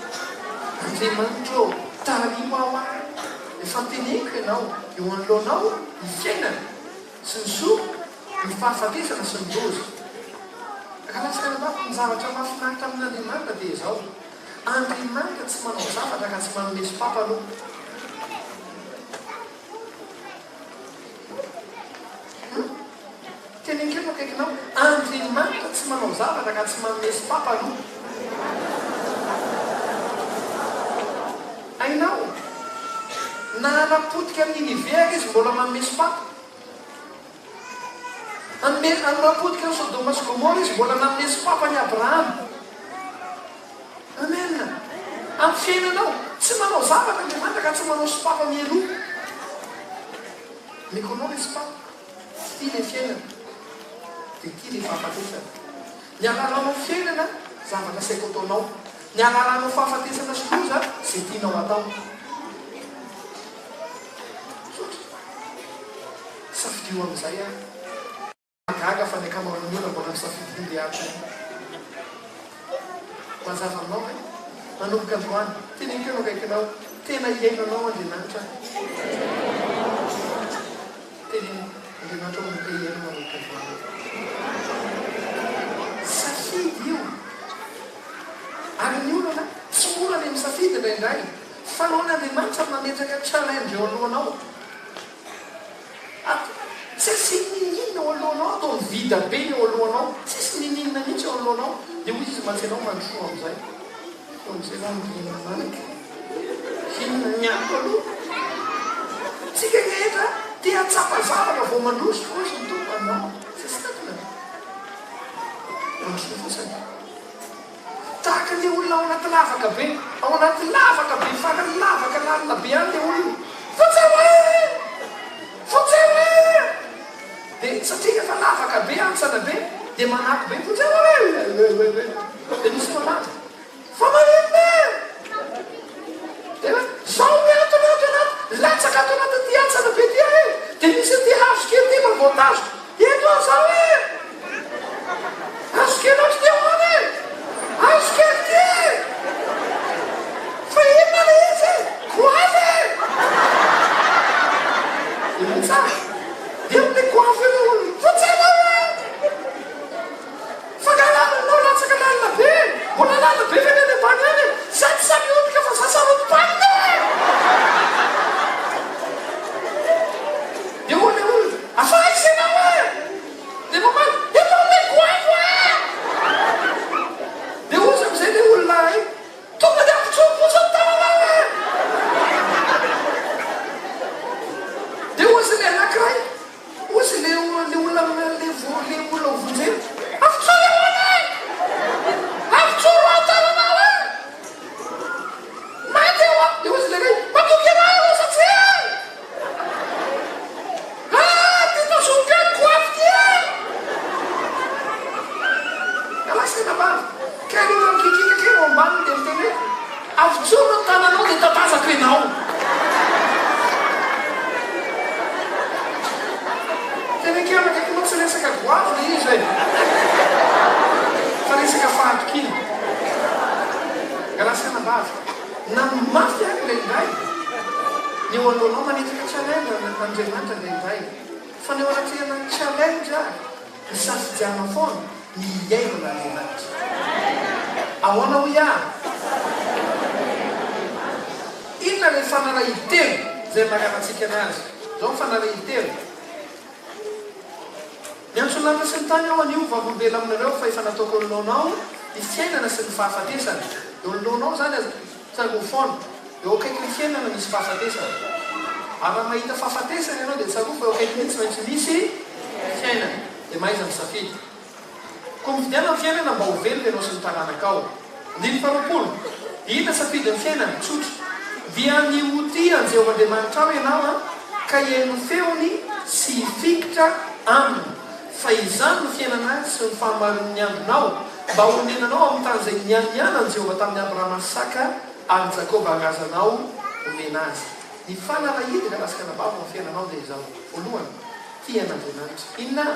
Andriamanitra ô, tariho aho ary. Efa teneniko ianao, eo anoloanao ny fiainana sy ny soa, ny fahafatesana sy ny loza. Rahalahy sy anabavy, ny zavatra mahafinaritra amin'Andriamanitra dia izao, Andriamanitra tsy manao zavatra raha tsy manome sopapa aloha. Hum? Teneno kely eo akaikinao, Andriamanitra tsy manao zavatra raha tsy manome sopapa aloha. Hainao? Na hanapotika an'i Ninive ary izy mbola manome sopapa. Hanome, hanapotika an'i Sodoma sy Gomora izy mbola nanome sopapa an'i Abrahama. Amen. Amin'ny fiainanao, tsy manao zavatra Andriamanitra ka tsy manao sopapa mialoha. Omeko anao ilay sopapa. Ity ilay fiainana, dia ity ilay fahafatesana. Ny halalanao fiainana, zavatra saiko ataonao. Ny halalanao fahafatesana sy loza, izay tianao hatao. Tsotra. Safidio amin'izay ary. Mahagaga fa ny ankamaroan'ny olona mbola misafidy handeha ato ihany. Mazava aminao ve? Manomboka androany, teneniko eo akaikinao, tena hihaino anao Andriamanitra. Teneno, Andriamanitra manomboka hihaino manomboka androany. Safidy io. Ary ny olana, tsy mora ny misafidy indraindray. Fanaon'Andriamanitra ny mametraka challenge eo alohanao. Ato, tsy asiany ninininona eo alohanao, ataony vide be ny eo alohanao, tsisy ninininona mihitsy eo anoloanao, dia hoy izy mantsy ianao mandrosoa amin'izay. Eo amin'izay ianao mangina manaraka. Inona ny ato aloha? Tsika rehetra te hahatsapa zavatra vao mandroso, hoy izy ny Tompo, non, c'est simple. Mandrosoa fotsiny. Tahaka ilay olona ao anaty lavaka be, ao anaty lavaka be farany lavaka lalina be any ilay olona, Vonjeo e! Vonjeo e! Dia satria rehefa lavaka be, hantsana be, dia manako be, Vonjeo e! Dia misy mamaly, Fa maninona e? Dia hoe, Zao ny antony ato anaty, latsaka ato anatin'ity hantsana be ity aho e! Dia misy an'ity hazo kely ity mba voatazoko. Eto aho zao e! Hazo kely ohatry ny ahoana e? Hazo kely ity e! Fa inona ilay izy e? Goavy e! Inona tsara? Dia amin'ilay goavy io ilay olona. Fa tsy hainao e! Fa nga lalinao latsaka lalina be e! Mbola lalina be ve ny any ambany any e! Za tsy sahy mihodika fa za sarotim-panina e! Dia hoy ilay olona, Afa aiza ianao e? Dia namaly, Eto amin'ilay goavy e! Dia hoy izy amin'izay ilay olona hoe, Tonga dia ampitsory fotsiny ny tananao e! Dia hoy izy ilay anankiray, Hozy le le olona le vo le olona ho vonjena. Avotsory ahoana e! Avotsory aho tananao e! Maty aho a! Dia hozy le ray, matoky anah ianao sa tsia e! Ah! Ty tazomiko any goavy ty e! Lasa ny anabavy. Kay le olona mikiakiaka kay eo ambaniny dia miteny hoe, avotsory ny tananao dia tatazako ianao. Tena ekena akaiky moa tsy resaka goavy le izy e! Fa resaka fahatokiana. Rahalahy sy anabavy, na mafy ary indraindray ny eo anoloanao, manetrika challenge Andriamanitra indraindray, fa ny eo anatrehana challenge ary, Misafidiana foana ny hihaino an'Andriamanitra. Ahoana hoy aho? Inona ilay fanalahidy telo izay anakarantsika anazy? Izao ny fanalahidy telo. Miantso ny lanitra sy ny tany aho anio, vavolombelona aminareo fa efa nataoko eo anoloanao ny fiainana sy ny fahafatesana. Eo anoloanao izany aza tsarovy foana. Eo akaikin'ny fiainana misy fahafatesana. Ary raha mahita fahafatesana ianao dia tsarovy fa eo akaikiny tsy maintsy misy fiainana. Dia mahaiza misafidy. Koa mifidiana ny fiainana mba ho velona ianao sy ny taranakao. Andininy faharoapolo. Inona safidin'ny fiainana? Tsotra. Dia ny ho tia an'i Jehovah Andriamanitrao ianao ka hihaino ny feony sy hifikitra aminy. Fa izany no fiainana sy ny fahamarin'ny andronao, mba honenanao amin'ny tany izay nianianan'i Jehovah tamin'i Abrahama sy Isaka Ary Jakoba razanao omena azy. Ny fanalahidy raha lasa anabavy ao fiainanao dia izao, voalohany, tia an'Andriamanitra. Inona?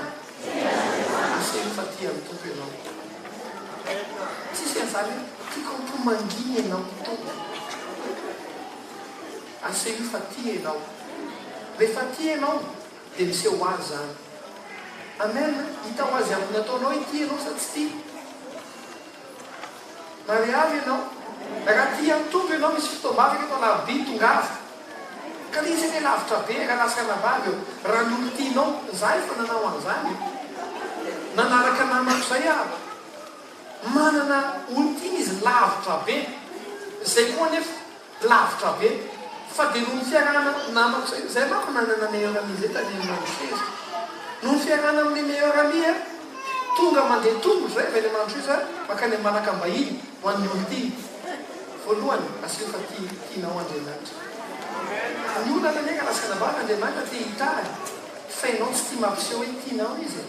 Aseho fa tia an'ny Tompo ianao. Tsisy an'izany hoe tiako am-po mangina ianao Tompo. Aseho fa tia ianao. Rehefa tia ianao dia miseho ho azy izany. Amen. Hita ho azy amin'ny ataonao hoe tia ianao sa tsy tia. Mariavy ianao. Raha tia an'i Tompo ianao, misy fotoam-bavaka eto Alarobia, tongava. Ka le izy anie lavitra be raha lasa anabavy eo. Raha ny olon-tianao, za efa nanao an'izany e. Nanaraka namako zay aho. Manana olon-tiana izy lavitra be. Zay koa anefa. Lavitra be. Fa dia noho ny fiarahana namako izay, izay manko nanana meilleur ami izay tany Mandroseza. Noho ny fiarahana amin'ilay meilleur ami a, tonga mandeha tongotra izay avy any Mandroseza mankany Ambalakambahiny ho an'ny olon-tiana. Voalohany, asio fa tia, tianao Andriamanitra. Ny olana anie ka lasa anabavy Andriamanitra te hitahy fa ianao tsy tia mampiseho hoe tianao Izy e.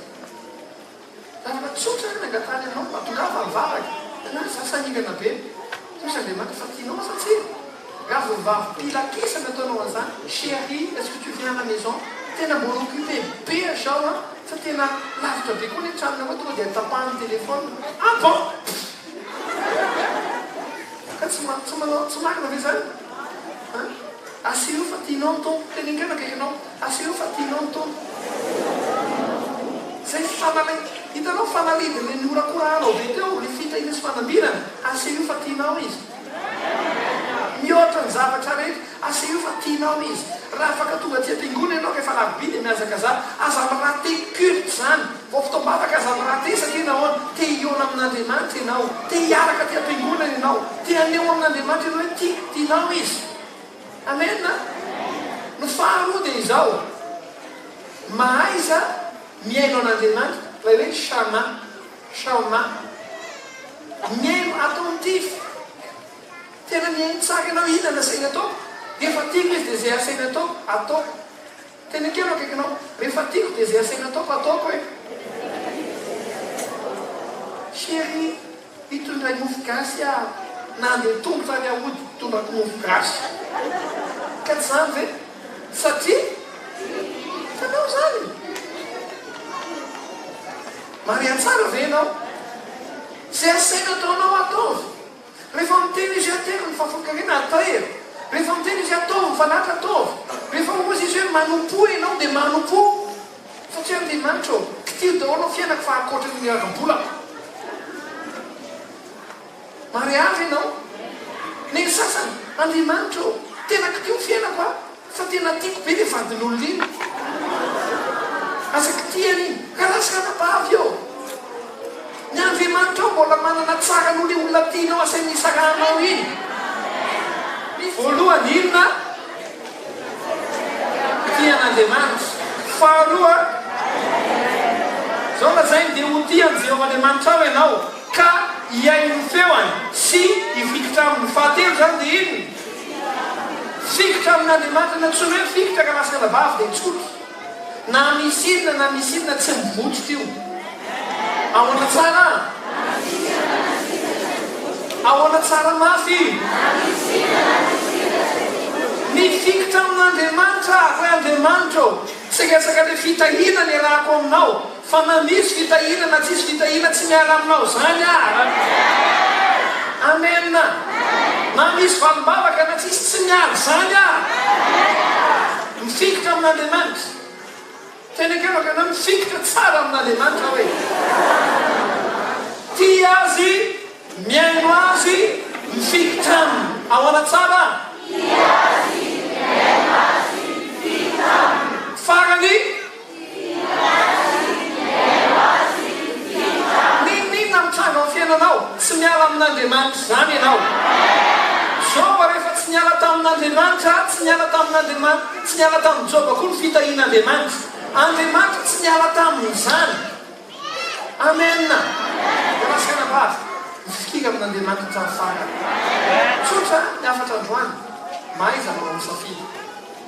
Zavatra tsotra ny nangatahany anao mba tongava mivavaka. Hitanao za sahirana be. Tohizo Andriamanitra fa tianao sa tsia? Raha vao vavy mpila kisa ny ataonao an'izany, chérie est-ce que tu viens à la maison? Tena mbola occupé be aho izao an, fa tena lavitra be koa anie ny tranonareo tonga dia tapahany ny téléphone. Ah bon? Ka tsy tsy manao tsy marina ve izany? An? Asehoy fa tianao ny Tompo. Teneno kely akaikinao, asehoy fa tianao ny Tompo. Zay fanala, hitanao fanalahidiny le nihorakorahanao be teo, le fitahiana sy fanambinana, asehoy fa tianao Izy. Mihoatra ny zavatra rehetra, asehoy fa tianao Izy. Raha afaka tonga aty am-piangonana ianao rehefa alarobia dia mihazakazaha, aza mi-rater culte zany. Vao fotoam-bavaka aza mi-rater satria nahoana? Te hihaona amin'Andriamanitra ianao, te hiaraka aty am-piangonana ianao, te haneho amin'Andriamanitra ianao hoe tiako, tianao Izy. Amen a! Ny faharoa dia izao, mahaiza mihaino an'Andriamanitra, ilay hoe shama, shama. Mihaino attentif. Tena mihaino tsara ianao, inona no asainy ataoko? Rehefa tiako izy dia izay asainy ataoko, ataoko. Tena kely eo akaikinao. Rehefa tiako dia izay asainy ataoko, ataoko e. Chérie. Hitondray mofo gasy aho na handeha tongotra ary hody hitondrako mofo gasy. Ka tsy izany ve? Satria fanao izany. Maria tsara ve ianao? Izay asaina ataonao ataovy. Rehefa miteny izy hoe atero ny fahafolonkarena, atero. Rehefa miteny izy hoe ataovy ny fanatitra, ataovy. Rehefa hozy izy hoe manompoa ianao dia manompoa. Satria Andriamanitra ô, kitiho daholo ny fiainako fa ankoatry ny miaram-bolako. Mariage ianao. Ny sasany, Andriamanitra ô, tena kitiho ny fiainako a, fa tena tiako be le vadin'olona iny. Aza kitihana iny. Ka lasa anabavy ô. Ny Andriamanitrao mbola manana tsara noho le olona tianao asainy hisarahanao iny. Voalohany inona? Tia an'Andriamanitra. Faharoa, izao lazainy, dia ho tia an'i Jehovah Andriamanitrao ianao, ka hihaino ny feony sy hifikitra aminy. Fahatelo izany dia inona? Fikitra amin'Andriamanitra. Ny antsoina hoe fikitra ka lasa anabavy dia tsotra. Na misy inona na misy inona tsy mivotrika io. Ahoana tsara? Ahoana tsara mafy? Mifikitra amin'Andriamanitra aho hoe Andriamanitra ô, tsy resaka le fitahiana ny iarahako aminao fa na misy fitahiana na tsisy fitahiana tsy miala aminao zany aho. Amen. Na misy valim-bavaka na tsisy tsy miala zany aho. Mifikitra amin'Andriamanitra. Tena ekeko ianao mifikitra tsara amin'Andriamanitra hoe tia Azy, mihaino Azy, mifikitra Aminy. Ahoana tsara? Tia Azy, mihaino Azy, mifikitra Aminy. Farany? Tia Azy, mihaino Azy, mifikitra Aminy. N'inon'inona mitranga ao amin'ny fiainanao, tsy miala amin'Andriamanitra izany ianao. Joba rehefa tsy niala tamin'Andriamanitra, tsy niala tamin'Andriamanitra. Tsy niala tamin'i Joba koa ny fitahian'Andriamanitra. Andriamanitra tsy niala tamin'izany. Amen. Rahalahy sy anabavy, mifikira amin'Andriamanitra hatramin'ny farany. Tsotra ny hafatra androany, mahaiza manao ny safidy.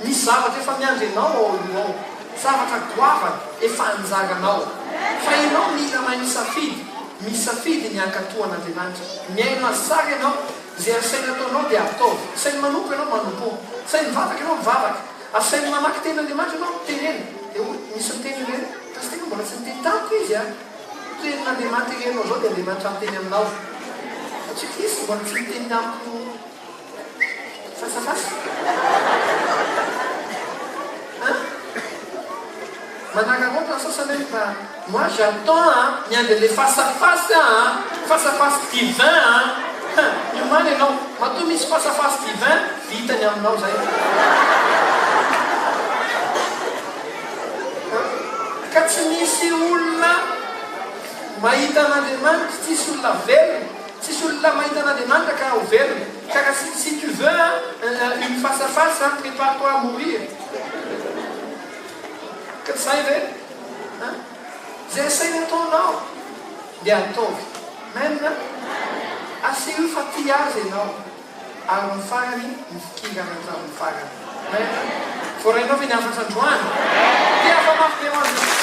Misy zavatra efa miandry anao ao aloha ao, zavatra goavana efa anjaranao. Fa ianao mila mahay misafidy, misafidy ny hankatò an'Andriamanitra. Mihaino Azy tsara ianao. Izay asainy ataonao dia ataovy. Asainy manompo ianao, manompoa. Asainy mivavaka ianao, mivavaka. Asainy mamaky tenin'Andriamanitra ianao, teneno. Dia hoy, misy miteny hoe, Pasitera mbola tsy niteny tamiko izy an! Tenin'Andriamanitra ireninao izao dia Andriamanitra miteny aminao. Satria izy mbola tsy niteny amiko face à face. An? Manararaotra ny sasany hoe mba moi j'attends an, miandry an'ilay face à face aho an, face à face divin an! Hein, miomàna ianao, matoa misy face à face divin, vita ny aminao izay. Hein, ka tsy misy olona mahita an'Andriamanitra, tsisy olona velona. Tsisy olona mahita an'Andriamanitra ka ho velona. Ka raha si si tu veux un une face à face an, prépare toi à mourir. Ka tsy zay ve? An? Zay asainy ataonao dia ataovy. Amen. Asehoy fa tia azy ianao. Ary ny farany, mifikirana hatramin'ny farany. Amen. Voarainao ve ny hafatra androany? Te hafa mafy be ho an'i Jesosy.